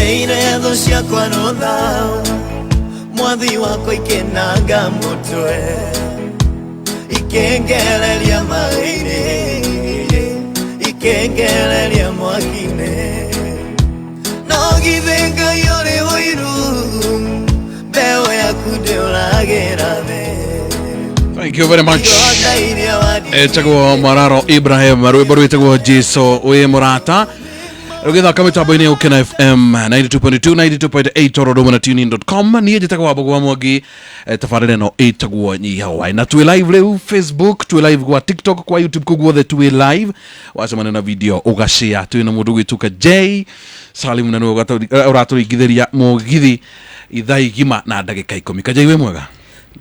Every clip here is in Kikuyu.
Heire thũ ciakwa rũtha mwathi wakwa ikenanga mũtwe ikengereria maĩ-inĩ ikengereria mwaki-inĩ no githĩ Ngai ũrĩ ũiru mbeũ yaku ndĩũragĩra thĩ. Thank you very much. Ironda iria wandi- Etagwo Mararo Ibrahim, rwimbo rwitagwo Jesu wi murata rũgĩthaka mĩtambo-inĩ ya Ũkena FM 92.2 92.8 oro rũmwe na tunein.com. Niĩ njĩtagwo Wambũgũ wa Mwangi, tabarĩra ĩno ĩtagwo Nyiha Wai, na twĩ live rĩu Facebook, twĩ live gwa TikTok, kwa YouTube, kũu guothe twĩ live. Wacemania na video ũgashare. Twĩ na mũndũ ũgwĩtuka J Salim na nĩwe ũratũringithĩria mũgithi ithaa igima na ndagĩka 10. Kajai, wĩ mwega?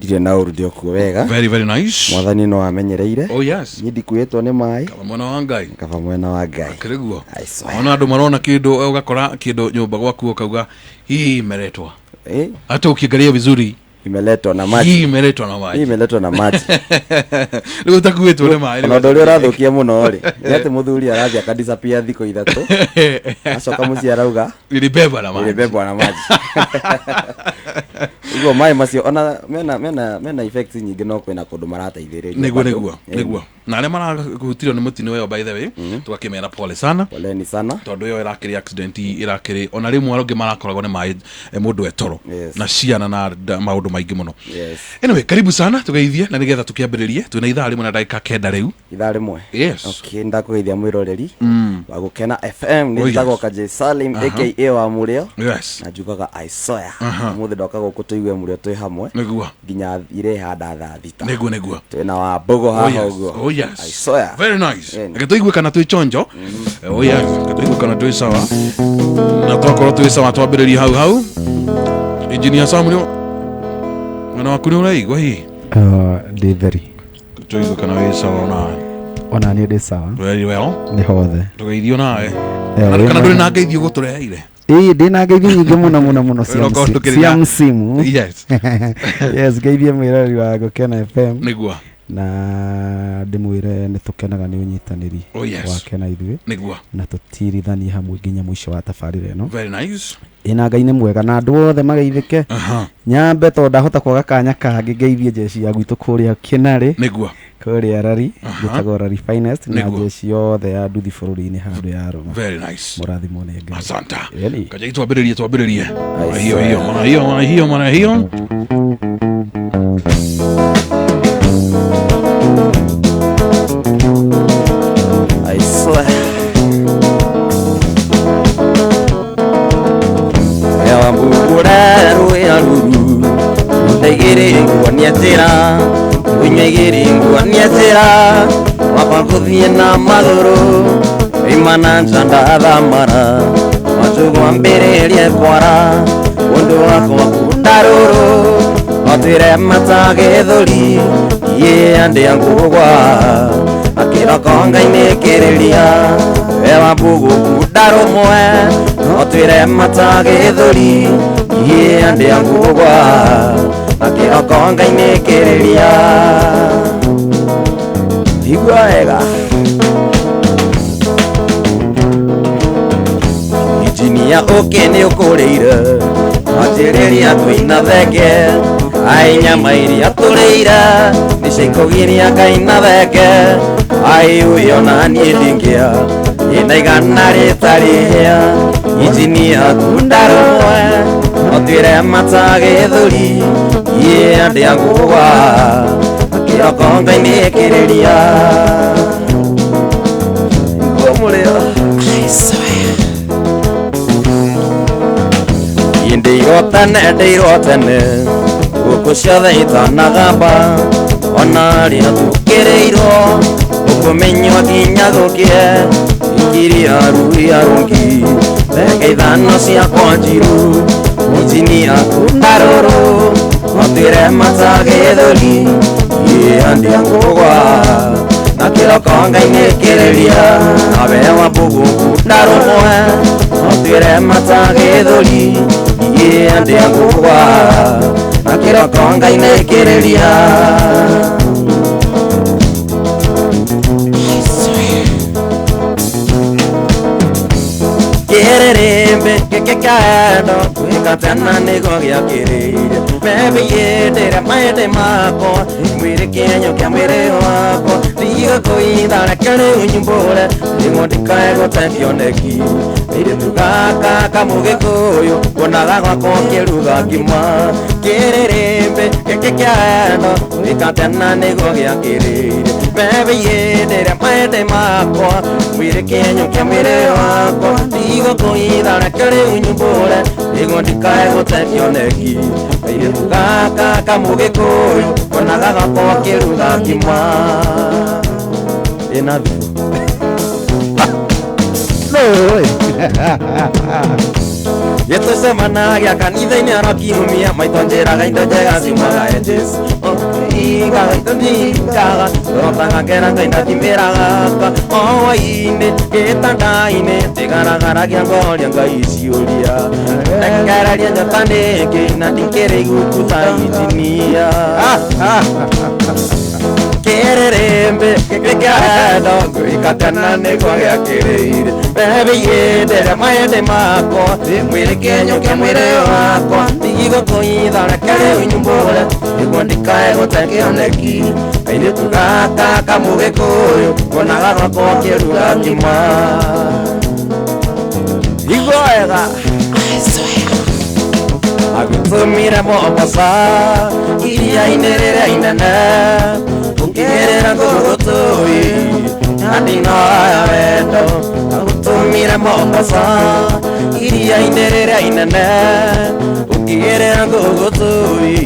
Ndirĩ na ũru, ndĩ wega. Very very nice. Mwathani no amenyereire. Oh yes. Niĩ ndikuĩtwo nĩ maĩ. Kaba mwena wa Ngai. Kaba mwena wa Ngai. Kĩrĩguo. I swear. Ona andũ marona kĩndũ, ũgakora kĩndũ nyũmba gwaku ũkauga hii imeletwa, Eh, hata ukiangalia vizuri imeletwa na maji. Hii imeletwa na Hii maji. imeletwa na maji. Rĩu ũtakuĩtwo nĩ maĩ. Ona ũndũ ũrĩa ũrathũkia mũno rĩ nĩ atĩ mũthuri arathiĩ akadisappear thikũ 3, acoka mũciĩ arauga ilibebwa na maji. Ilibebwa na maji. Ũguo maĩ macio ona mena effects nyingĩ, no kwĩna kũndũ marateithĩrĩria Nĩguo. bado. Nĩguo. Nĩguo, na arĩa marahutirio nĩ mũtino ĩyo, by the way, tũgakĩmera pole sana. Poleni sana. Tondũ ĩyo ĩrakĩrĩ accident, ĩrakĩrĩ ona rĩmwe arĩa marakoragwo nĩ maĩ, mũndũ etoro na ciana na maũndũ maingĩ mũno. Anyway, karibu sana, tũgeithie na nĩgetha tũkĩambĩrĩrie. Twĩna ithaa rĩmwe na ndagĩka 9 rĩu. Ithaa rĩmwe. Yes. Okay, ndakũgeithia mwĩroreri wa Gũkena FM. Nĩ Oh, yes. njĩtagwo Kajay Salim aka wa Mũrĩo na njugaga aicoya ũmũthĩ ndoka gũkũ tũigue mũrĩo twĩ hamwe nginya irehanda thaa 6. Nĩguo. Twĩna wa Mbũgũ Oh, haha yes. ũguo. Oh, yes. Aicoya. Very nice. Ĩni. Reke tũigue kana twĩ chonjo. Oh yes, reke tũigue kana twĩ sawa. Na twakorwo twĩ sawa twambĩrĩrie hau hau. Engineer Sam, nĩ mwena waku nĩ ũraigua hihi? Ndĩ theri. Tũigue kana wĩ sawa onawe. Ona niĩ ndĩ sawa. Very well. Nĩ hothe. Tũgeithio nawe. Wĩ Kana ndũrĩ mwega. na ngeithio gũtũreheire? Ĩĩ, ndĩ na ngeithi nyingĩ mũno mũno mũno cia Ũrokorwo ndũkĩrĩ cia na- msimu. Yes. Yes, ngeithie mwĩroreri wa Gũkena FM Nĩguo. na ndĩmwĩre nĩ tũkenaga nĩ ũnyitanĩri Oh, yes. wake na ithuĩ na tũtirithanie hamwe nginya mũico wa tabarĩra ĩno. Very nice. Ĩna Ngai nĩ mwega na andũ othe mageithĩke. Nyambe tondũ ndahota kwaga kanya kangĩ ngeithie jeshi ya gwitũ kũrĩa Kĩnarĩ, kũrĩa Rari, njĩtagwo Rari Finest, na jeshi yothe ya nduthi bũrũri-inĩ handũ ya rũma. Very nice. Mũrathimwo nĩ Ngai. Asante. Ĩni. Kajai, twambĩrĩrie. Mara hiyo hiyo, mara hiyo, mara hiyo, mara hiyo. I swear. Ewa mbugura rũĩa ruru ndaigĩrĩ nguania njĩra ũnyua igĩrĩ nguania njĩra wamba gũthiĩ na magũrũ imana nja ndathamara majũgwa mbĩrĩrie kwara ũndũ wakwa kunda rũrũ otwĩre mata gĩthũri iĩ andĩa ngũgwa akĩroko Ngai nĩkĩrĩria ewa mbugu kunda rũmwe otwĩre mata gĩthũri iĩ andĩa ngũgwa akĩroko Ngai nĩkĩrĩria igua wega. Injinia ũkĩ nĩ ũkũrĩire wanjĩrĩria kũina thenge ai nyama iria tũrĩire nĩ ciakũgiria ngaina thenge ai ũyũ ona niĩ ndingĩa ĩna igana rĩtarĩ hĩa injinia kunda rũmwe otwĩre mata gĩthũri iĩ andĩa ngũgwa akĩroko Ngai nĩkĩrĩria nguo mũrĩo. Ndĩirwo tene, ndĩirwo tene gũkũ ciothe itanagamba ona rĩa tũkĩrĩirwo ũkũmenywo nginya gũkĩe ikiria ruia rũngi thenge ithano ciakwa njiru injinia kunda rũrũ otwĩre mata gĩthũri iĩ andĩa ngũgwa na kĩroko Ngai nĩkĩrĩria nawe wa mbugu kunda rũmwe otwĩre mata gĩthũri iĩ andĩa ngũgwa na kĩroko Ngai nĩkĩrĩria. Kĩrĩrĩ. Kĩrĩrĩmbĩ gĩkĩ kĩa wendo gwĩka tena nĩguo gĩakĩrĩire Baby yendere maende makwa mwĩrĩ kĩenyo kĩa mwĩrĩ wakwa ndigũkũitha reke rĩu nyumbũre nĩguo ndikae gũte kĩoneki Kairĩtu gaka kamũgĩkũyũ kuonaga gwakwa ngĩruga ngima Kĩrĩrĩmbĩ gĩkĩ kĩa wendo gwĩka tena nĩguo gĩakĩrĩire Baby yendere maende makwa mwĩrĩ kĩenyo kĩa mwĩrĩ wakwa ndigũkũitha reke rĩu nyumbũre nĩguo ndikae gũte kĩoneki Kairĩtu gaka kamũgĩkũyũ kuonaga gwakwa ngĩruga ngima Ĩna thubu Gĩtũcemanagia kanitha-inĩ oro kiumia maitũ njĩraga indo njega ciumaga he Jesũ Ingaga indo ndingaga ngorotaga ngera Ngai ndathimĩra gaka o hwaĩ-inĩ gĩtanda-inĩ tigaragaragia ngoria Ngai ciũria Rekereria njata nĩngĩ na ndikĩrĩ iguku ta injinia Kĩrĩrĩmbĩ gĩkĩ kĩa wendo gwĩka tena nĩguo gĩakĩrĩire Baby yendere maende makwa mwĩrĩ kĩenyo kĩa mwĩrĩ wakwa ndigũkũitha reke rĩu nyumbũre nĩguo ndikae gũte kĩoneki Kairĩtu gaka kamũgĩkũyũ kuonaga gwakwa ngĩruga ngima Igua wega Agũtũmire Mombasa iria-inĩ rĩrĩa inene ũkĩgerera ngũgũtũi na ndinoya wendo Agũtũmire Mombasa iria-inĩ rĩrĩa inene ũkĩgerera ngũgũtũi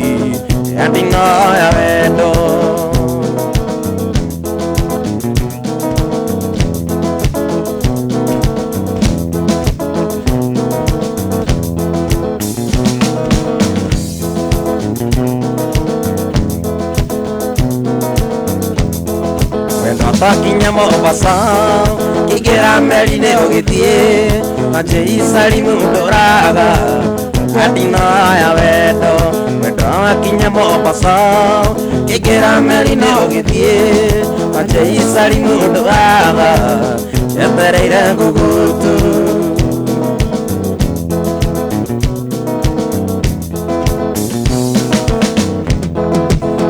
na ndinoya wendo Takinya Mombasa kĩingĩra meri-inĩ ũgĩthiĩ Anjĩicarimu ndũraga na ndinoya wendo Wendo wakinya Mombasa kĩingĩra meri-inĩ ũgĩthiĩ Anjĩicarimu ndũraga njetereire ngũgũtũ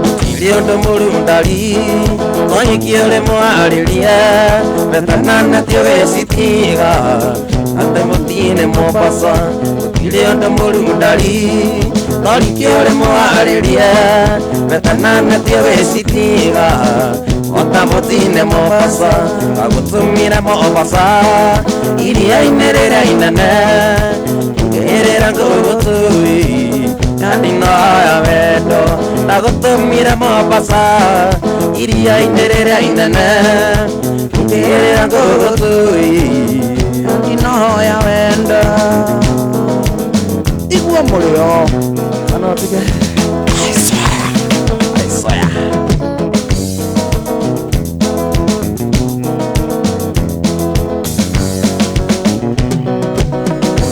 Gũtirĩ ũndũ mũru ndari Toikie ũrĩ mwarĩrie Betana ti ũgĩcitiga Atĩ mũtine Mombasa Gũtirĩ ũndũ mũru ndari Toikie ũrĩ mwarĩrie Betana ti ũgĩcitiga Ota mũtine Mombasa Agũtũmire Mombasa Iria-inĩ rĩrĩa inene Ngĩrĩra ngũgũtũi na ndinoya wendo Ndagũtũmire Mombasa iria-inĩ rĩrĩa inene ngĩrĩra ngũgũtũi na ndinoya wendo Igua mũrĩo Kana ũtige I swear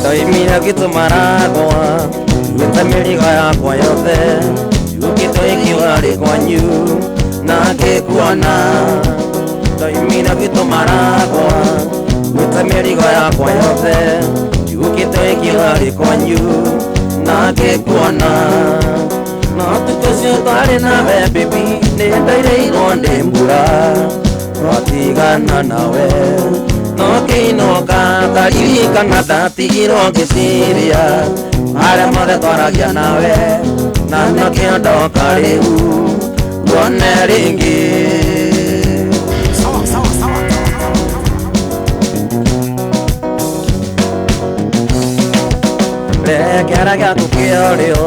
Ndoimire ngĩtũmaragwa Gwĩta mĩrigo yakwa yothe Njũkĩte ĩkiuga rĩ kwanyu na ngĩkuona Ndoimire ngĩtũmaragwa Gwĩta mĩrigo yakwa yothe Njũkĩte ĩkiuga rĩ kwanyu na ngĩkuona No ũtukũ ũcio twarĩ nawe baby nĩ ndairĩirwo nĩ mbura Twatigana nawe no ngĩinũka ngaririkana ndatigirwo ngĩciria Marĩa mothe twaragia nawe na nĩkĩo ndoka rĩu nguone rĩngĩ Rekera gĩaku kĩorĩo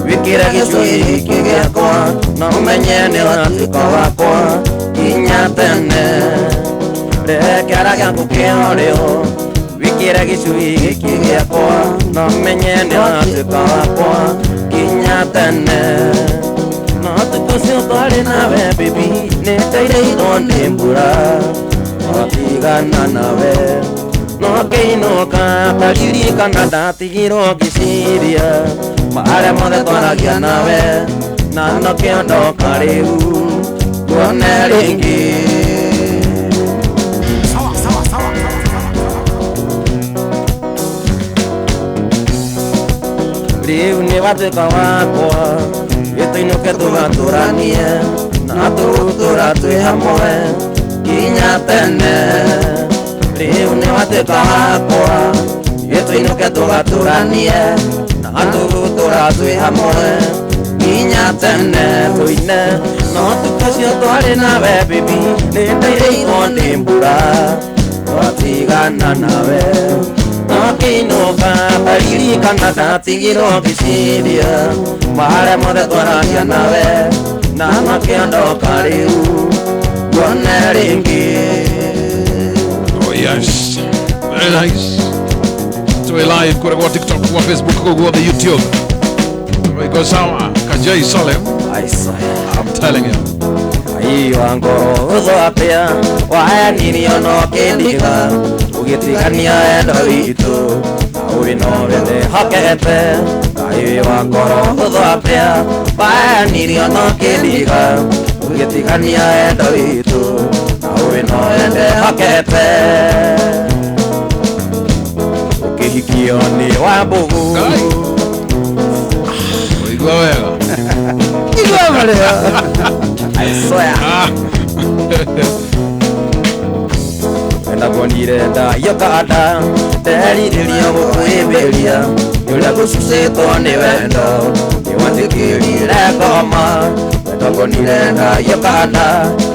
wĩkĩre gĩcũhĩ gĩkĩ gĩakwa na ũmenye nĩ ũratuĩka wakwa nginya tene Rekera gĩaku kĩorĩo wĩkĩre gĩcũhĩ gĩkĩ gĩakwa na ũmenye nĩ ũratuĩka wakwa nginya tene No ũtukũ ũcio twarĩ nawe baby nĩ ndairĩirwo nĩ mbura Twatigana nawe no ngĩinũka ngaririkana ndatigirwo ngĩciria Marĩa mothe twaragia nawe na nĩkĩo ndoka rĩu nguone rĩngĩ Rĩu nĩ watuĩka wakwa gĩtũinũke tũgatũranie na tũgũtũra twĩ hamwe nginya tene. Rĩu nĩ watuĩka wakwa gĩtũinũke tũgatũranie na tũgũtũra twĩ hamwe nginya tene. Tũine no tukũ cio twarĩ nawe baby nĩ ndairĩirwo nĩ mbura twatigana nawe nakĩinũka ndaririkana ndatigirwo ngĩciria marĩa mothe twaragia nawe na makĩondoka rĩu nguone rĩngĩ. Oh yes, very nice. Tuwe live kule kwa TikTok, kwa Facebook, kwa YouTube. Iko sawa. Kajai Salem. I'm telling you. Aiwa ngoro ũthũ atĩa wahenirio no kĩndiga ũgĩtigania wendo witũ na ũrĩ no wendehokete. Aiwa ngoro ũthũ atĩa wahenirio no kĩndiga ũgĩtigania wendo witũ na ũrĩ no wendehokete. Ũkĩhikio nĩ wa mbũgũ. Igua wega. Igua wega. I swear. Ndakuonire ndaiyũkanda nderirĩria gũkwĩmbĩria nĩ ũrĩa ngũcucĩtwo nĩ wendo nĩ wanjĩkĩrire ngoma. Ndakuonire ndaiyũkanda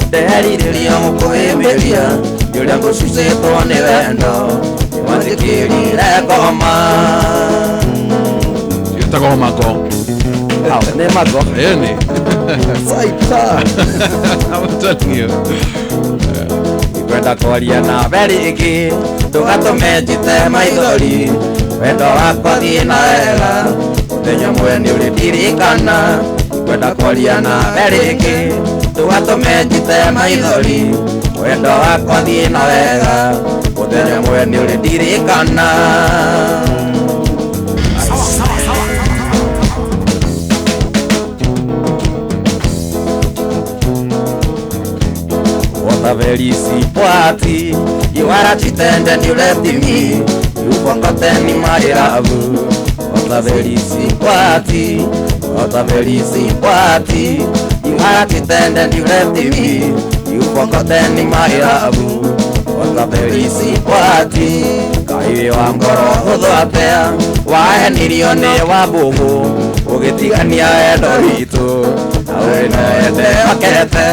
nderirĩria gũkwĩmbĩria nĩ ũrĩa ngũcucĩtwo nĩ wendo nĩ wanjĩkĩrire ngoma. Ciĩtagwo mago. Nĩ mago. Ĩni. Saita. I'm telling you. Kwenda kwaria nawe rĩngĩ ndũgatũme njite maithori wendo wakwa thiĩ na wega mũthenya ũmwe nĩ ũrĩndirikana. Kwenda kwaria nawe rĩngĩ ndũgatũme njite maithori wendo wakwa thiĩ na wega mũthenya ũmwe nĩ ũrĩndirikana. Very party, you are a cheater and you left me. You forgotten my love. What a very party, what a very party. You are a cheater and you left me. You forgotten my love. What a very party. Kai wa ngoro hũthũ atĩa wahenirio nĩ wa mbũgũ ũgĩtigania wendo witũ na ũrĩ no wendehokete.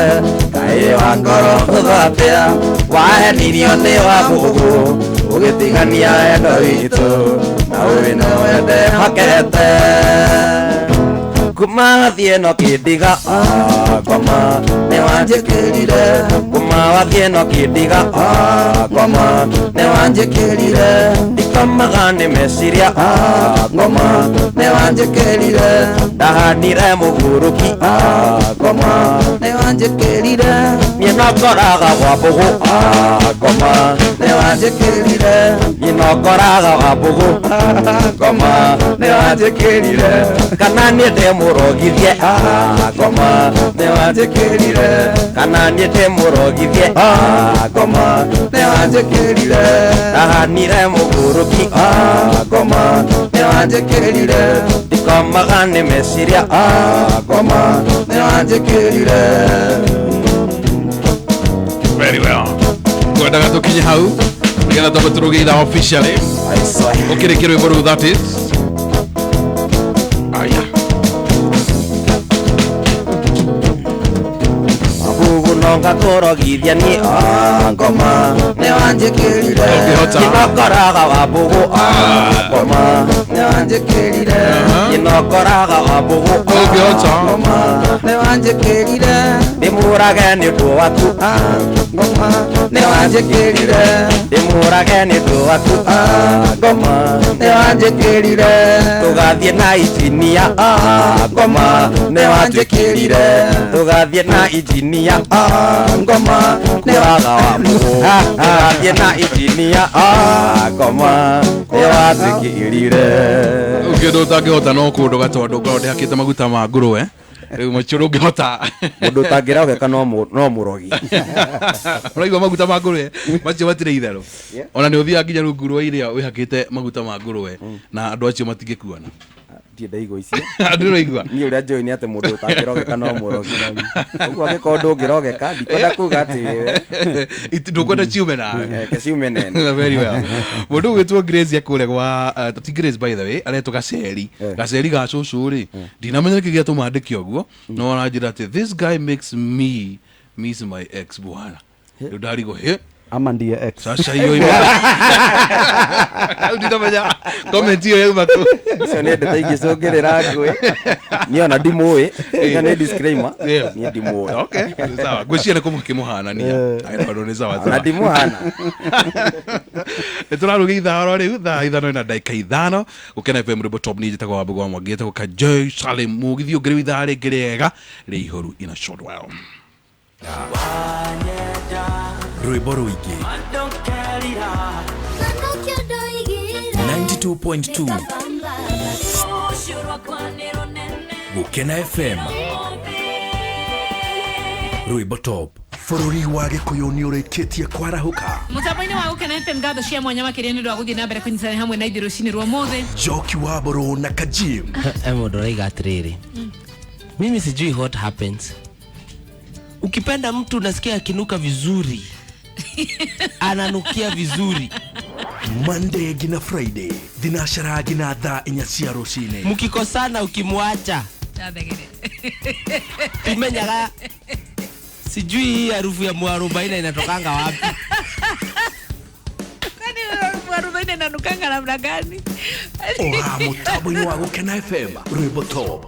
Kai wa ngoro hũthũ atĩa wahenirio nĩ wa mbũgũ ũgĩtigania wendo witũ na ũrĩ no wendehokete. Kuma wathiĩ no kĩndiga ngoma nĩ wanjĩkĩrire. Kuma wathiĩ no kĩndiga ngoma nĩ wanjĩkĩrire. Ndikomaga nĩ meciria ngoma nĩ wanjĩkĩrire. Ndahanire mũgũrũki ngoma nĩ wanjĩkĩrire. Niĩ no ngoraga gwa mbũgũ ngoma nĩ wanjĩkĩrire. Niĩ no ngoraga gwa mbũgũ ngoma nĩ wanjĩkĩrire. Kana niĩ ndĩmũrogithie ngoma nĩ wanjĩkĩrire. Kana niĩ ndĩmũrogithie ngoma nĩ wanjĩkĩrire. Ndahanire mũgũrũki ngoma nĩ wanjĩkĩrire. Ndikomaga nĩ meciria ngoma nĩ wanjĩkĩrire. Very well. Ngwendaga tũkinye hau nĩgetha twambe tũrũge ithaa officially. Ũkĩrĩkie rwĩmbo rũu that is. Aya. Nonga kũrogithia niĩ ngoma nĩ wanjĩkĩrire. Ũngĩhota. Niĩ no ngoraga wa mbũgũ ngoma nĩ wanjĩkĩrire. Niĩ no ngoraga wa mbũgũ Ũngĩhota. ngoma nĩ wanjĩkĩrire. Ndĩmũrage nĩ ũndũ waku ngoma nĩ wanjĩkĩrire. Ndĩmũrage nĩ ũndũ waku ngoma nĩ wanjĩkĩrire. Tũgathiĩ na injinia ngoma nĩ wanjĩkĩrire. Tũgathiĩ na injinia ngoma nĩ waga wa mbũgũ. Tũgathiĩ na injinia ngoma nĩ wanjĩkĩrire. Ũngĩ ũtangĩhota no kũndũga tondũ ngorwo ndĩhakĩte maguta ma ngũrwe rĩu macio ndũngĩhota. Mũndũ ũtangĩrogeka no mũrogi. Ũraigua maguta ma ngũrwe macio matirĩ itherũ. Ona nĩ ũthiaga nginya rungu rwa iria wĩhakĩte maguta ma ngũrwe na andũ acio matingĩkuana. Ndirĩ ndaigua icio. Ndũraigua? Niĩ ũrĩa njũĩ nĩ atĩ mũndũ ũtangĩrogeka no mũrogi. Ũguo angĩkorwo ndũngĩrogeka, ndikwenda kuga atĩ Ndũkwenda ciume nawe. Reke ciume nene. Very well. Mũndũ ũgwĩtwo Grace akũrĩa gwa ti Grace by the way, aretwo Gaceri. Gaceri ga cũcũ rĩ, ndinamenya nĩkĩ gĩatũma andĩke ũguo, no aranjĩra atĩ this guy makes me miss my ex bwana. Rĩu ndarigwo hĩ Ama ndiye ex. Sasa hiyo ima. Ndinamenya comment hiyo yauma kũ. Icio nĩ ndeto ingĩcũngĩrĩra ngũĩ. Niĩ ona ndimũĩ. Ĩyo nĩ disclaimer. Niĩ ndimũĩ. Okay, sawa. Ngwĩciria nĩ kũmũkĩmũhanania. Ayo bado nĩ sawa Ona sawa. ndimũhana. Nĩ tũrarũgia ithaa oro rĩu thaa 5 na ndagĩka 5 Gũkena FM rwĩmbo top niĩ njĩtagwo Wambũgũ wa Mwangi njĩtagwo Kajoi Salim mũgithi ũngĩ rĩu ithaa rĩngĩ rĩega rĩihũru in a short while. Rwĩmbo rũingĩ 92.2 Gũkena FM Rwĩmbo top. Bũrũri wa Gĩkũyũ nĩ ũrĩkĩtie kwarahũka. Mũtambo-inĩ wa Gũkena FM ngatho cia mwanya makĩria nĩ ũndũ wa gũthiĩ na mbere kũnyitanĩra hamwe na ithuĩ rũcinĩ rwa ũmũthĩ. Njoki wa Mbũrũ na Kajim. Mũndũ ũraiga atĩrĩrĩ, mimi sijui what happens. Ukipenda mtu unasikia akinuka vizuri. Ananukia vizuri. Monday nginya Friday thinacara nginya thaa 4 cia rũcinĩ. Mkikosana ukimwacha. Ndathegere. Tumenyaga sijui hii harufu ya mwarobaini inatokanga wapi. Kwani mwarobaini inanukanga namna gani? Oha mũtambo-inĩ wa Gũkena FM rwĩmbo top.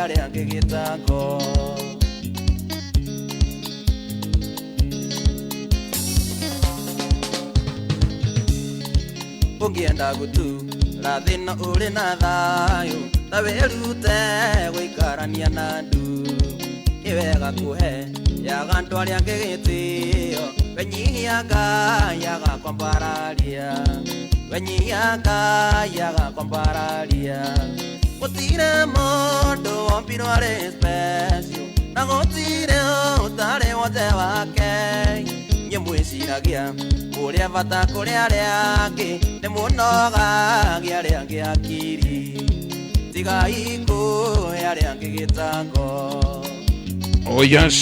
arĩa angĩ gĩtango. Ũngĩenda gũtũũra thĩ-ĩno ũrĩ na thayũ, ta wĩrute gũikarania na andũ. Nĩ wega kũhe yaga andũ arĩa angĩ gĩtĩo, wenyihia Ngai agakwambararia, wenyihia Ngai agakwambararia. Gũtirĩ mũndũ wombirwo arĩ special, na gũtirĩ ũtarĩ wothe wake. Inyuĩ mwĩciragia ũrĩa bata kũrĩ arĩa angĩ, nĩ mũnogagia arĩa angĩ akiri. Tigai kũhe arĩa angĩ gĩtango. Oh yes,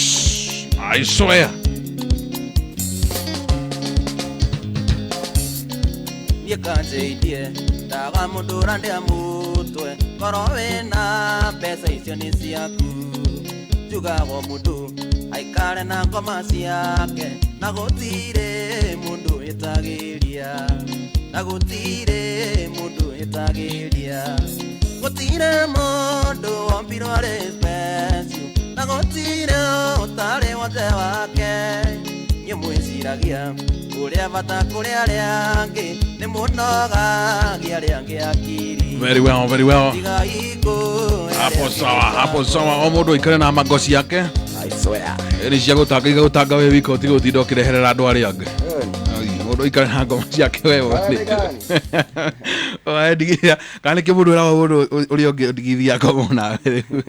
I swear. Niĩ kanjĩirie ndaga mũndũ ũrandĩa mũtwe, korwo wĩna mbeca icio nĩ ciaku. Njugagwo mũndũ aikare na ngoma ciake, na gũtirĩ mũndũ wĩtagĩria, na gũtirĩ mũndũ wĩtagĩria. Gũtirĩ mũndũ wombirwo arĩ special, na gũtirĩ ũtarĩ wothe wake. Inyuĩ mwĩciragia ũrĩa bata kũrĩ arĩa angĩ, nĩ mũnogagia arĩa angĩ akiri. Very well, very well. Tigai kũhe arĩa Hapo angĩ sawa, hapo sawa. O mũndũ aikare na mango ciake. I swear. Nĩ cia gũtanga igagũtanga wĩ wika, ũtige gũtinda ũkĩreherera andũ arĩa angĩ. Mũndũ aikare na ngoma ciake we mwene. Ndigithia kana nĩkĩo mũndũ ĩraga mũndũ ũrĩa ũngĩ ndigithia ngoma nawe rĩu.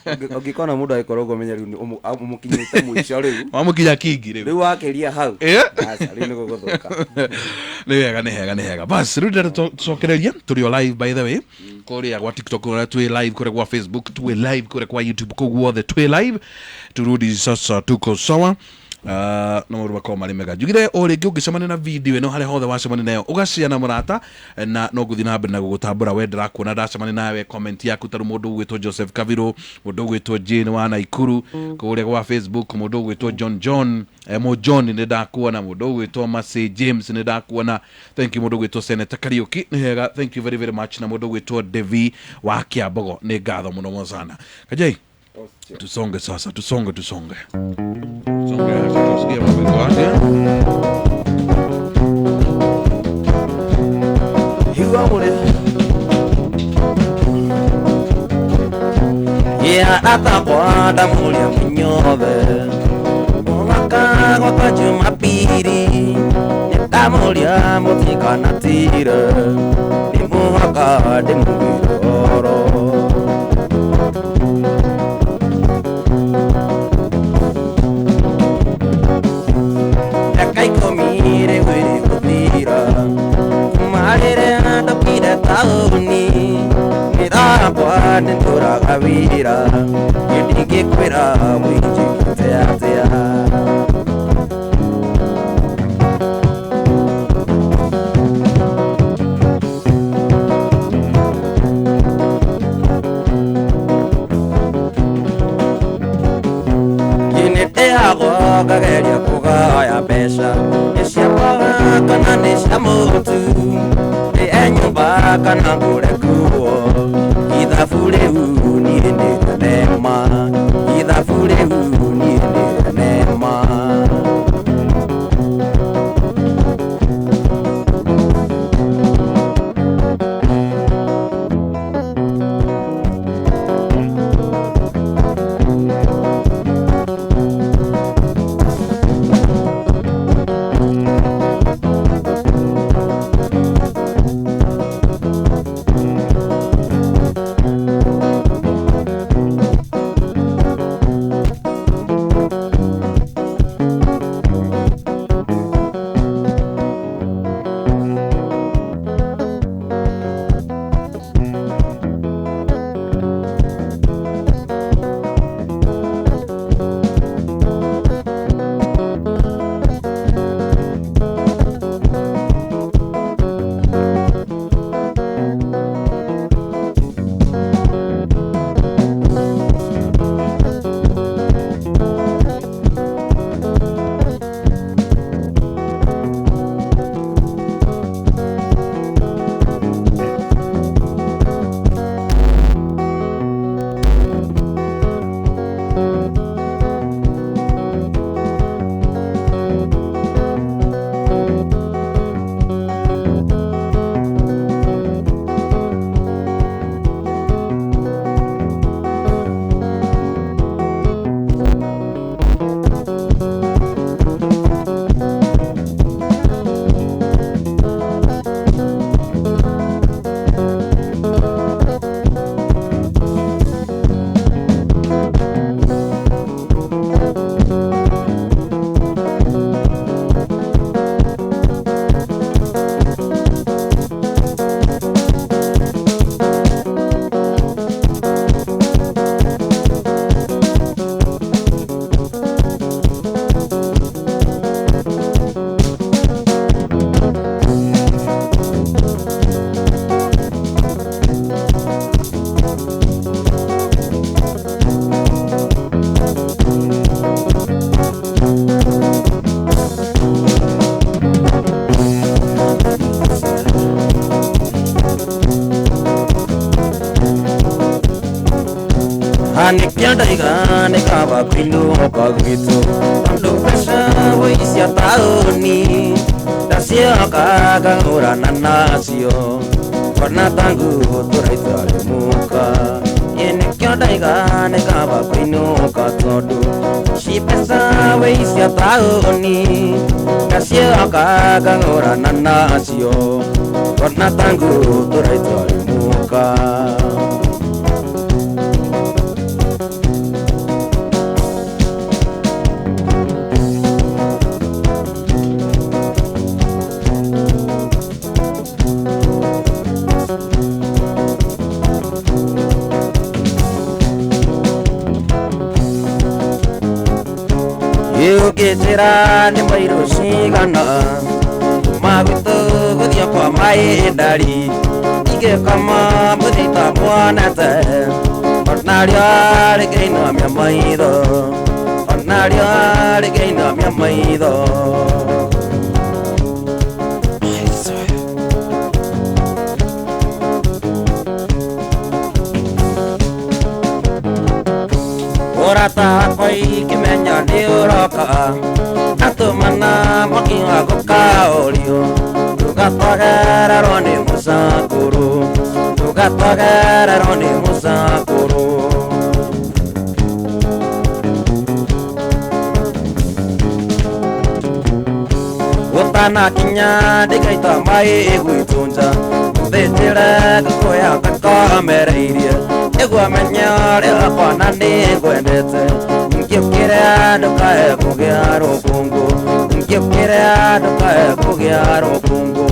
Ũngĩkona mũndũ agĩkorwo ũguo menya rĩu ũmũkinyĩte mũico rĩu. Wamũkinya kingi rĩu. Rĩu wakĩria hau. Aca rĩu nĩ gũgũthũka. Nĩ wega, nĩ hega, nĩ hega. Bas rĩu ndĩrenda tũcokererie, tũrĩ o live by the way kũrĩa gwa TikTok, kũrĩa twĩ live, kũrĩa gwa Facebook twĩ live, kũrĩa kwa YouTube, kũu guothe twĩ live. Turudi sasa, tuko sawa. Na maũndũ makorwo marĩ mega. Njugire o rĩngĩ ũngĩcemania na video ĩno harĩa hothe wacemania nayo, ũgacia na mũrata, na no ngũthiĩ na mbere na gũgũtambũra. We ndĩrakuona ndacemania nawe, comment yaku tarĩ mũndũ ũgwĩtwo Joseph Kaviru, mũndũ ũgwĩtwo Jane wa Naikuru kũrĩa gwa Facebook, mũndũ ũgwĩtwo John John mo John nĩ ndakuona, mũndũ ũgwĩtwo Mercy James nĩ ndakuona, thank you. Mũndũ ũgwĩtwo Senator Kariuki nĩ hega, thank you very very much. Na mũndũ ũgwĩtwo Devi wa Kiambogo, nĩ ngatho mũno mũno sana. Kajai, tusonge sasa, tusonge, tusonge, tusonge, tusikie mambo iko aje. Yeah, atakwa ndamuria mũnyothe mũhaka gwakwa Jumapili, nĩndamũria mũtikanatire, nĩ mũhaka ndĩmugĩre ũhoro. Mĩaka ikũmi rĩu ĩrĩ gũthira kuma rĩrĩa ndokire taũni, wĩrakwa nĩndũraga wĩra, niĩ ndingĩkwĩra wĩnjĩkĩte atĩa. Nĩndĩagwo ngageria kũgaya mbeca, nĩ ciakwa kana nĩ cia mũtu, nĩ e nyũmba kana ngũre nguo. Ithabu rĩu niĩ nĩ thenema, ithabu rĩu niĩ nĩ thenema. Nĩkĩo ndaiga nĩ kaba kũinũka gwitũ tondũ mbeca wũi cia taũni ndacioka ngahũrana nacio ona ta nguo tũraitwarĩ mũka. Ĩ nĩkĩo ndaiga nĩ kaba kũinũka tondũ ci mbeca wũi cia taũni ndacioka ngahũrana nacio ona ta nguo tũraitwarĩ mũka. Ũngĩnjĩra nĩ mairũ cigana kuma gwitũ gũthiĩ kwa maĩndari ingĩkoma mũthita muonete onarĩo rĩngĩinamia maitho onarĩo rĩngĩinamia maitho. Ũrata wakwa ikĩmenya nĩ ũroka atũmana mwaki wa gũkaũrio ndũgatwagererwo nĩ mũcakũrũ ndũgatwagererwo nĩ mũcakũrũ. Ũtanakinya ndĩgaita maĩ gwitũ nja ũthĩnjĩre ngũkũ yakwa ĩkomereirie nĩguo menye ũrĩa wakwa na nĩngwendete ngĩũkĩre ndũkae kũgĩa rũkũngũ ngĩũkĩre ndũkae kũgĩa rũkũngũ.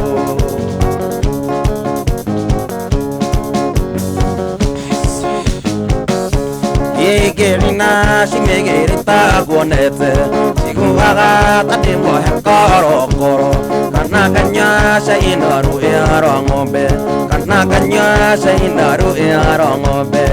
Igĩrĩ na cimĩgĩrĩ taguonete ciguaga ta ndĩ muohe korokoro kana nganyua cai na rũhĩa rwa ng'ombe kana nganyua cai na rũhĩa rwa ng'ombe.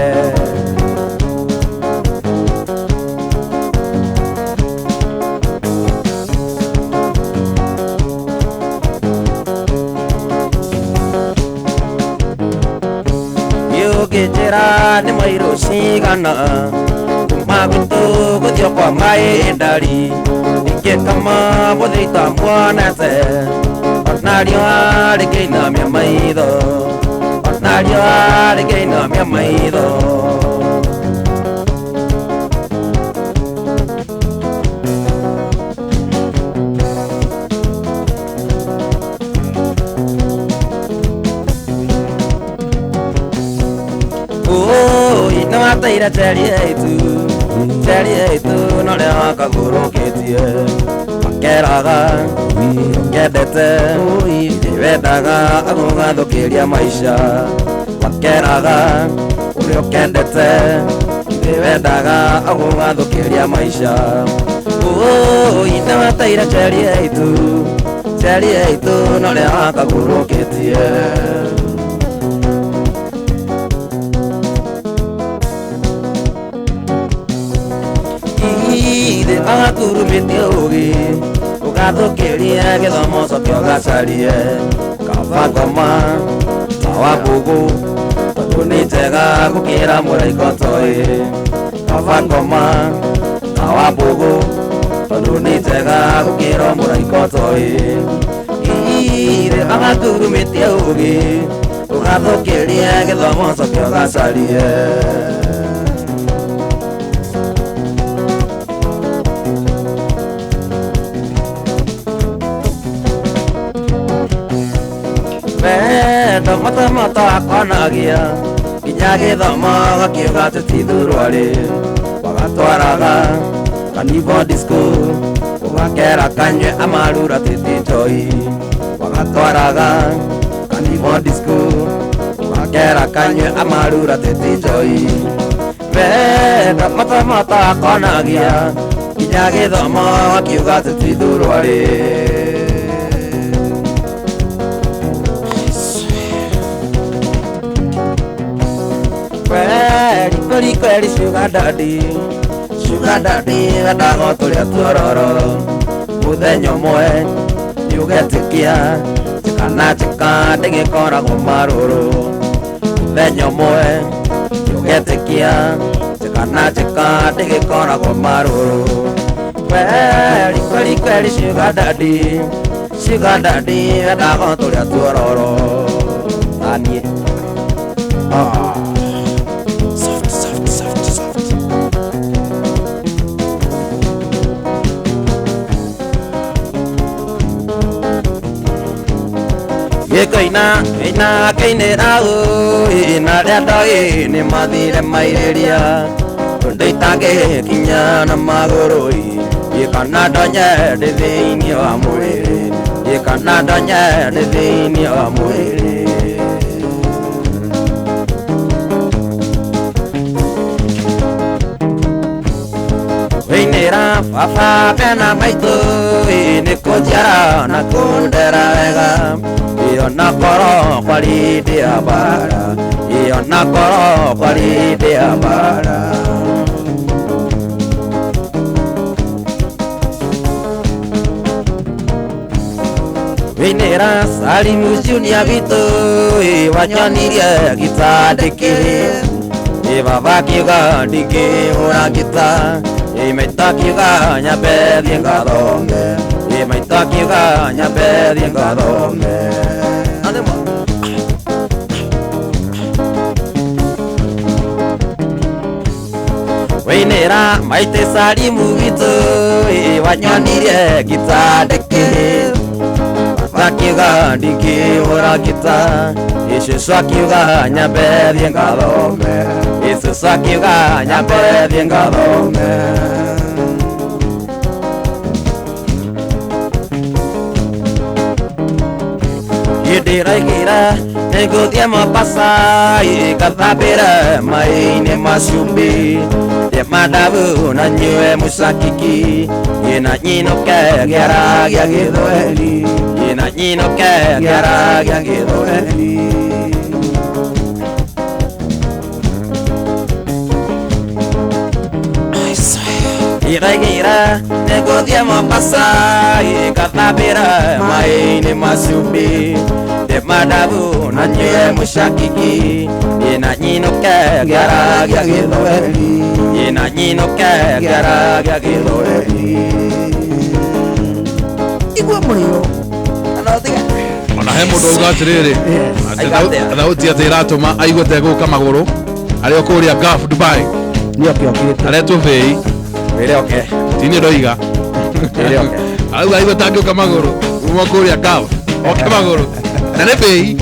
Ũngĩnjĩra nĩ mairũ cigana kuma gwitũ gũthiĩ kwa maĩndari ingĩkama mũthita muonete onarĩo rĩngĩinamia maitho onarĩo rĩngĩinamia maitho. Nĩwateire njeri ĩitũ na ũrĩa wakagũrũkĩtie makeraga ũkendete wendaga agũgathũkĩria maica makeraga ũrĩa ũkendete wendaga agũgathũkĩria maica. Nĩwateire njeri ĩitũ na ũrĩa wakagũrũkĩtie. Agakurumĩtie ũgĩ ũgathũkĩrie gĩthomo ũcoke ũgacarie kaba ngoma ta wa mbũgũ tondũ nĩ njega gũkĩra mũraika ũtoĩ kaba ngoma ta wa mbũgũ tondũ nĩ njega gũkĩra mũraika ũtoĩ. Ithe agakurumĩtie ũgĩ ũgathũkĩrie gĩthomo ũcoke ũgacarie. Wendo moto akonagia nginya gĩthomo gakiuga tũtithurwo-rĩ wagatwaraga kanibo disco ũgakera kanyue amarura tĩtĩ njoi wagatwaraga kanibo disco ũgakera kanyue amarura tĩtĩ njoi. Wendo moto akonagia nginya gĩthomo gakiuga tũtithurwo-rĩ. Kweli kweli sugar daddy wendaga tũrĩa tuororo mũthenya ũmwe nĩũgetĩkia njĩka na njĩka ndĩgĩkoragwo marũrũ mũthenya ũmwe nĩũgetĩkia njĩka Kana njĩka ndĩgĩkoragwo marũrũ. Kweli kweli kweli sugar daddy, sugar daddy endaga tũrĩa tuororo. Taniĩ. Soft, soft, soft, soft. Gĩkoina ina kĩinĩra ũ na arĩa ndoĩ nĩ mathire mairĩria ndĩitangĩkinya na magũrũ ĩ kana ndonye ndĩ thĩinĩ wa mwĩrĩ ĩ kana ndonye ndĩ thĩinĩ wa mwĩrĩ. Wĩinĩra baba mena maitũ nĩ kũnjiara na kũndera wega iyo na koro kwari ndĩ a bara iyo na koro kwari ndĩ a bara. Wĩinĩra Salimu Junior witũ wanyonirie gita ndĩkĩhĩ ĩ baba akiuga ndingĩhũra gita ĩ maitũ akiuga nyambe thiĩ ngathome ĩ maitũ akiuga nyambe thiĩ ngathome. Wĩinĩra maitũ Salimu witũ wanyonirie gita ndĩkĩhĩ baba akiuga ndingĩhũra gita ĩ cũcũ akiuga nyambe thiĩ ngathome ĩ cũcũ akiuga nyambe thiĩ ngathome. Ndĩraigĩra nĩngũthiĩ Mombasa ngathambĩre maĩ-inĩ ma cumbĩ ndĩe mandabu na nyue mũcakiki ĩ na nyinũke ngĩaragia Gĩthweri ĩ na nyinũke ngĩaragia Gĩthweri. Ndĩraigĩra nĩngũthiĩ Mombasa ngathambĩre maĩ-inĩ ma cumbĩ ndĩe mandabu na nyue mũcakiki ĩ na nyinũke ngĩaragia Gĩthweri ĩ na nyinũke ngĩaragia Gĩthweri. Igua mũrĩo. Ona he mũndũ auga atĩrĩrĩ thauti atĩ ĩratũma aigue ta egũka magũrũ arĩ o kũrĩa Gulf Dubai Nĩ oke okĩte. Aretwo Bĩi. Wĩre oke. Ti niĩ ndoiga. Wĩre oke. Arauga aigue ta angĩũka magũrũ kuma kũrĩa Gulf oke magũrũ na nĩ Bĩi.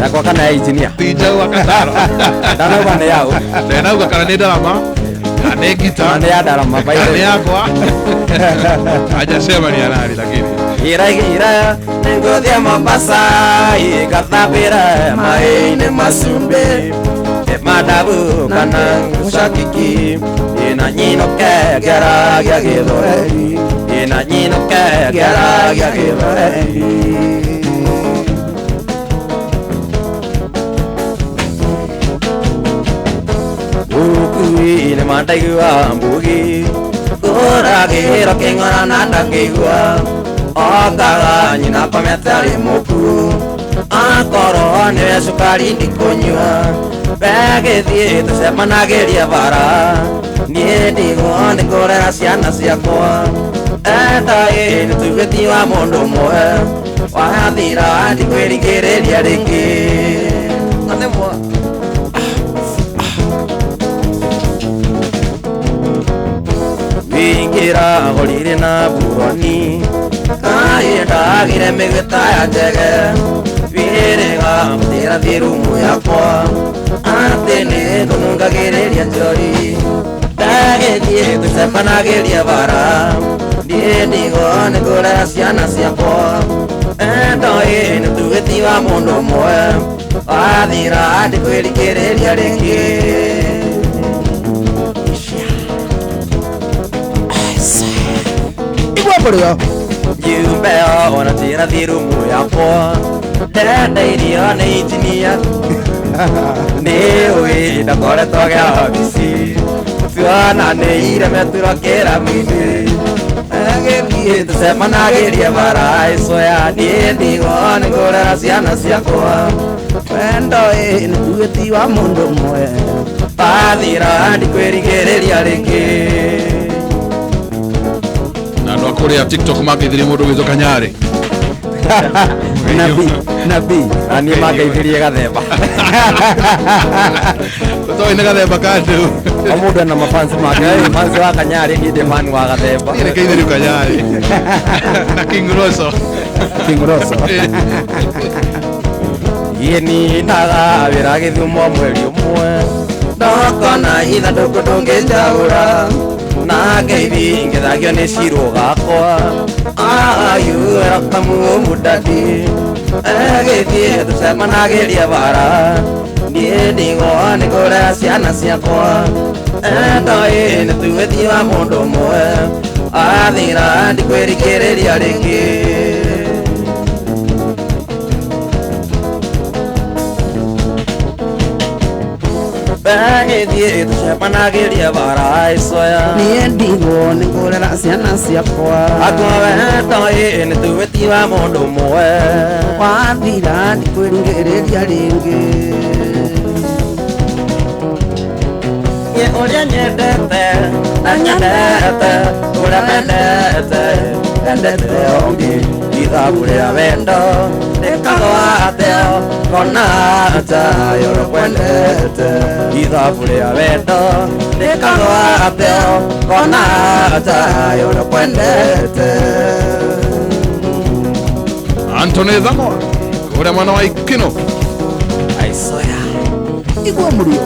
Yakwa kana ya engineer. Ti Njaũ akataro. Ndanauga nĩ yaũ. Ndanauga kana nĩ ndarama kana nĩ ngita Kana nĩ ya ndarama by the kana nĩ way. yakwa. Hajasema ni halali lakini. Iragira nĩngũthiĩ Mombasa ngathambĩre maĩ-inĩ ma cumbĩ ndĩe mandabu kana mũcakiki ĩ na nyinũke ngĩaragia Gĩthweri ĩ na nyinũke ngĩaragia Gĩthweri. Ũkuĩ nĩ mandaigua mbugi ngũragĩrwo kĩng'ora na ndakĩigua okaga nyina akomete arĩ mũkuũ akorwo nĩwe cukari ndikũnyua begĩthiĩ tũcemanagĩria bara niĩ ndigwo nĩ kũrera ciana ciakwa endaĩ nĩ tuge ti wa mũndũ ũmwe wathira ndikwĩringĩrĩria rĩngĩ. Wĩingĩra gorire na buroni kaĩ ndagire mĩgwĩta ya njege wĩrĩga gũtĩra thiĩ rumu yakwa atĩ nĩ ngũnungagĩrĩria njori ndagĩthiĩ tũcemanagĩria bara niĩ ndigwo nĩ kũrera ciana ciakwa endoĩ nĩ tuge ti wa mũndũ ũmwe wathira ndikwĩrikĩrĩria rĩngĩ. Igua mũrĩo. Njumbe ona tĩra thiĩ rumu yakwa ndĩrenda irio nĩ injinia nĩ ũĩ ndakoretwo gĩa obici tuona nĩ iremeturwo kĩramu-inĩ agĩthiĩ tũcemanagĩria bara icoya niĩ ndigwo nĩ kũrera ciana ciakwa Wendo ĩ nĩ tuge ti wa mũndũ ũmwe. Wathira ndikwĩrigĩrĩria rĩngĩ. Na andũ a kũrĩa TikTok mangeithirie mũndũ gwĩtwo Kanyarĩ. Nabii, nabii. Na niĩ mangeithirie Gathemba. Ũtoĩ nĩ Gathemba ka andũ. O mũndũ ena mafansi make. Fansi wa Kanyarĩ, niĩ ndĩ fan wa Gathemba. Niĩ nĩngeithĩrio Kanyarĩ. Na King Roso. King Roso. Ninaga wĩra Gĩthumo mweri ũmwe. Ndokona ithandũkũ ndũngĩnjaũra. Na ngeithi ngethagio nĩ cirũ gakwa. Ayu erakamu mudadi. Egĩthiĩ tũcemanagĩria bara. Niĩ ndigwo nĩ kũrera ciana ciakwa. Ndoĩ nĩ tuĩti wa mũndũ ũmwe. Athira ndikwĩrikĩrĩria rĩngĩ. Begĩthiĩ tũcemanagĩria bara icoya. Niĩ ndigwo nĩ kũrera ciana ciakwa. Akwa ndoĩ nĩ tuĩti wa mũndũ ũmwe. Wathira ndikwĩrigĩrĩria rĩngĩ. Niĩ ũrĩa nyendete na nyendete ũrĩa mendete endete ũngĩ. Ithabu rĩa wendo rĩkagwatio kona nja ũrĩa kwendete. Ithabu rĩa wendo rĩkagwatio kona nja ũrĩa kwendete. Anthony Thang'wa ũrĩa mwana wa Ikino. Aicoya. Igua mũrio.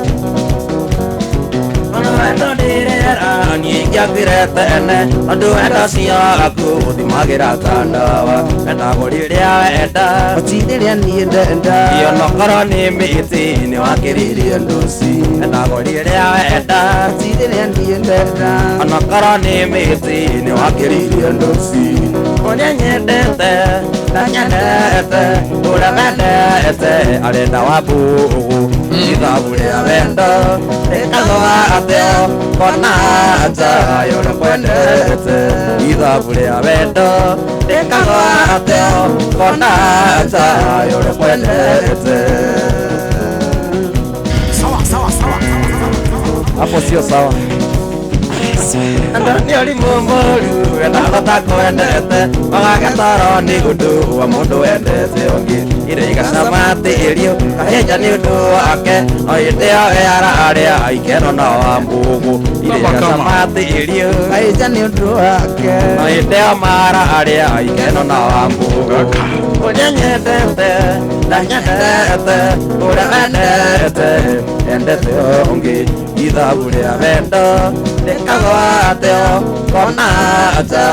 Wendo ndirera niĩ ingĩakuire tene tondũ wendo ciaku ũthimagĩra ta ndawa. Wendagwo rĩrĩa wenda ti rĩrĩa niĩ ndenda. Onokorwo nĩ mĩtĩ nĩ wakĩrĩirie ndũci. Wendagwo rĩrĩa wenda ti rĩrĩa niĩ ndenda. Onokorwo nĩ mĩtĩ nĩ wakĩrĩirie ndũci. Ũrĩa nyendete na nyendete ũrĩa mendete arenda wa mbũgũ. Ithabu rĩa wendo rĩkagwatio kona nja ũrĩa kwendete. Ithabu rĩa wendo rĩkagwatio kona nja ũrĩa kwendete. Sawa sawa sawa. Hapo sio sawa. Andũ nĩ ũrimũ mũru wendagwo kwendete ũgagetoro nĩ ũndũ wa mũndũ wendete ũngĩ. Irio igacama tĩri kahĩnja nĩ ũndũ wake no hĩndĩ ĩyo ararĩa ikeno na wa mbũgũ. Irio igacama tĩri kahĩnja nĩ ũndũ wake no hĩndĩ ĩyo mararĩa ikeno na wa mbũgũ. Ũrĩa nyendete na nyendete ũrĩa wendete endete ũngĩ. Ithabu rĩa wendo rĩkagwatio kona nja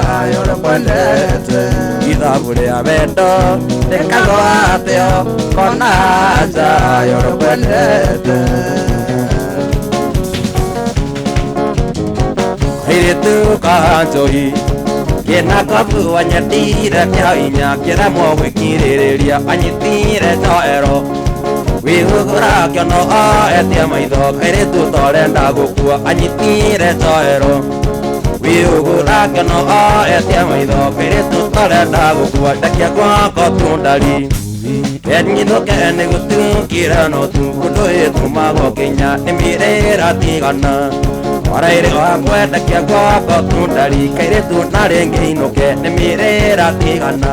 ũrĩa kwendete. Ithabu rĩa wendo rĩkagwatio kona nja ũrĩa kwendete. Kairĩtu ka njohi kĩna kabu anyitire kĩa hinya kĩremwo gwĩkirĩrĩria anyitire njoero. Wĩhũgũra kĩono etie maitho kairĩtu torenda gũkua anyitire njoero. Wĩhũgũra kĩono etie maitho kairĩtu torenda gũkua ndekia gwako tundari. Kenyitũke nĩ gũtukire no tukũ ndũĩtumagwo kinya nĩ mĩrĩra tigana. Waraire wa kwendekia gwako tundari kairĩtu na rĩngĩ inũke nĩ mĩrĩra tigana.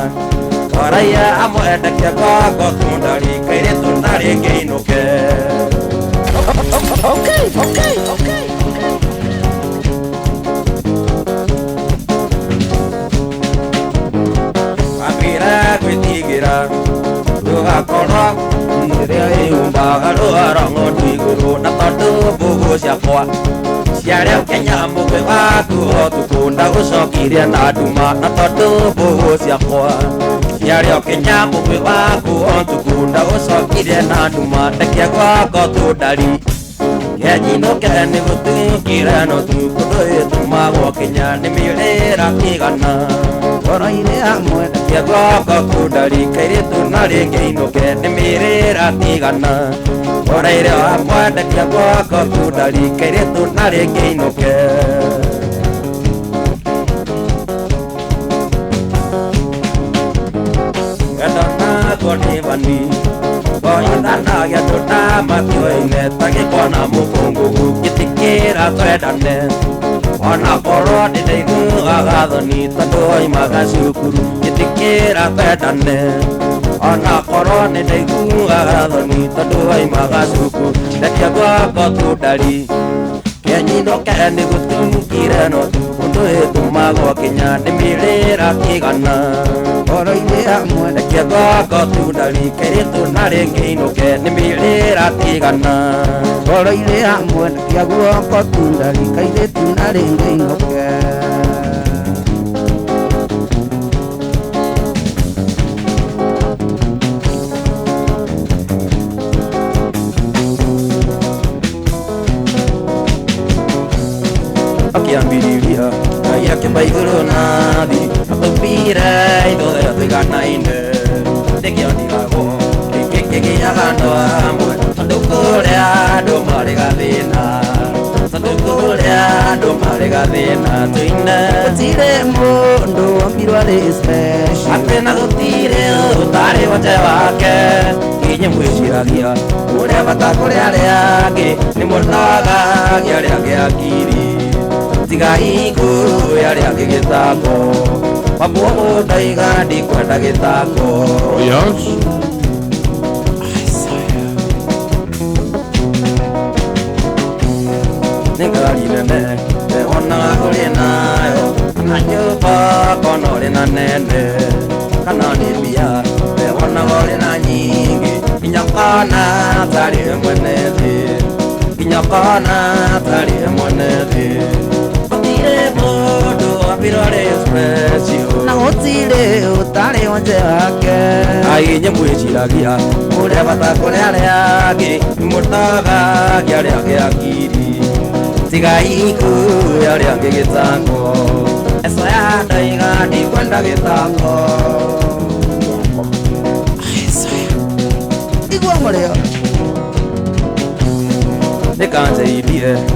Waraire amwendekia gwako tundari kairĩtu na rĩngĩ inũke. Okay, okay, okay. Wambire gwĩtigĩra ndũgakorwo rĩrĩa ĩhumbaga rũa ng'ondu igũrũ na tondũ mbũgũ ciakwa ciarĩa Kenya mũgwĩ waku ũtukũ ndagũcokirie na nduma na tondũ mbũgũ ciakwa ciarĩa Kenya mũgwĩ waku ũtukũ ndagũcokirie na nduma ndekia gwako tundari. Kenyinũke nĩ gũtukire no tukũ ndũĩtumagwo kinya nĩ mĩrĩra tigana. Ngoro-inĩ hamwe ndekia gwako tundari kairĩtu na rĩngĩ inũke nĩ mĩrĩra tigana. Ngoro-inĩ hamwe ndekia gwako tundari kairĩtu na rĩngĩ inũke. Wendo naguo nĩ bani oithanagia tũtamatioine ta gĩkona mũkũngũgũ Njĩtĩkĩra twendane ona korwo ndĩraiguaga thoni tondũ oimaga cukuru njĩtĩkĩra twendane ona korwo nĩndaiguaga thoni tondũ oimaga cukuru ndekia gwakwa tundari kenyinũke nĩgũtukire no ũndũ ĩtũmagwo kinya ndĩmĩrĩra kĩgana ngoro-inĩ hamwe ndekia gwakwa tundari kairĩtu na rĩngĩ inũke ndĩmĩrĩra kĩgana ngoro-inĩ hamwe ndekia guoko tundari kairĩtu na rĩngĩ inũke. Akĩambĩrĩria Ngai akĩmba igũrũ na thĩ atũmbire ithuothe tũiganaine nĩkĩo ndigagwo kĩngĩ kĩgĩaga andũ amwe tondũ kũrĩa andũ marĩ gathĩna tondũ kũrĩa andũ marĩ gathĩna tũine gũtirĩ mũndũ wombirwo arĩ special atĩ na gũtirĩ ũtarĩ wonje wake inyuĩ mwĩciragia ũrĩa bata kũrĩ arĩa angĩ nĩ mũnagagia arĩa angĩ akiri tigai kũĩ arĩa angĩ gĩtako mabuo ndaiga ndikwenda gĩtako. Yes. Nĩ ngari nene wonaga ũrĩ nayo kana nyũmba kona ũrĩ na nene kana nĩ mbia wonaga ũrĩ na nyingĩ nginya kana tarĩ mwene thĩ nginya kana tarĩ mwene thĩ gũtirĩ mũndũ wambirwo arĩ special na gũtirĩ ũtarĩ wonje wake ainyuĩ mwĩciragia ũrĩa bata kũrĩ arĩa angĩ nĩmũtagagia arĩa angĩ akiri tigai kũĩ arĩa angĩ gĩtako eco ya ndaiga ndikwenda gĩtako. Igua mũrĩo nĩkanjeithie.